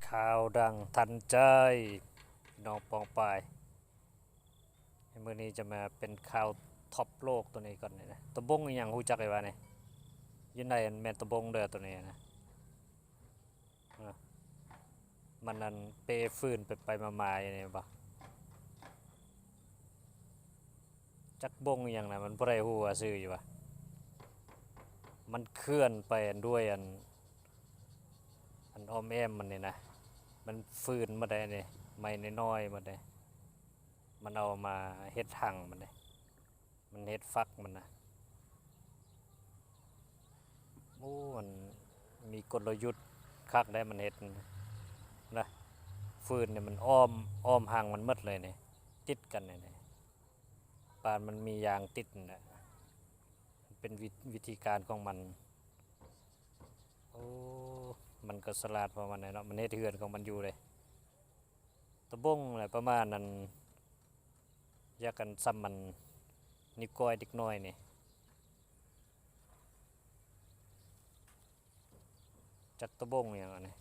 ຂ່າວດັງທັນໃຈ ພີ່ນ້ອງປ້ອງປາຍ. ມື້ນີ້ຈະມາເປັນຂ່າວທັອບໂລກໂຕນີ້ກ່ອນນີ້ນະ. ຕົວບົ້ງອີ່ຫຍັງຮູ້ຈັກໄດ້ຫວານີ້? ຢູ່ໃນແມ່ນຕົວບົ້ງເດີໂຕນີ້ນະ. ອາ ມັນອັນເປຟືນໄປໆມາໆຢູ່ນີ້ເຫັນບໍ່? ຈັກບົ້ງອີ່ຫຍັງນະ ມັນບໍ່ໄດ້ຮູ້ວ່າຊື່ຢູ່ຫວາ. ມັນເຄື່ອນໄປອັນດ້ວຍອັນ ອັນອ້ອມແອ້ມມັນນີ້ນະ. ມັນຟືນໝົດໃດນີ້ ໄມ້ນ້ອຍໆໝົດໃດ. ມັນເອົາມາເຮັດຮັງມັນເດ້ ມັນເຮັດຝັກມັນນະ. ໂອ້ ມັນມີກົນລະຍຸດຄັກໄດ໋ ມັນເຮັດນະ. ຟືນນີ້ມັນອ້ອມ ອ້ອມຮັງມັນໝົດເລີຍນີ້ ຕິດກັນນີ້ນະ. ປານມັນມີຢາງຕິດນັ້ນແຫຼະ ເປັນວິ ວິທີການຂອງມັນ. ໂອ້ ມັນກໍສະຫຼາດຂອງມັນແຫຼະເນາະ ມັນເຮັດເຮືອນຂອງມັນຢູ່ເດ້. ຕົວບົ້ງແຫຼະ ປະມານນັ້ນ ຢາກກັນສ່ຳມັນ ນິ້ວກ້ອຍເດັກນ້ອຍນີ້. ຈັກຕົວບົ້ງຫຍັງອັນນີ້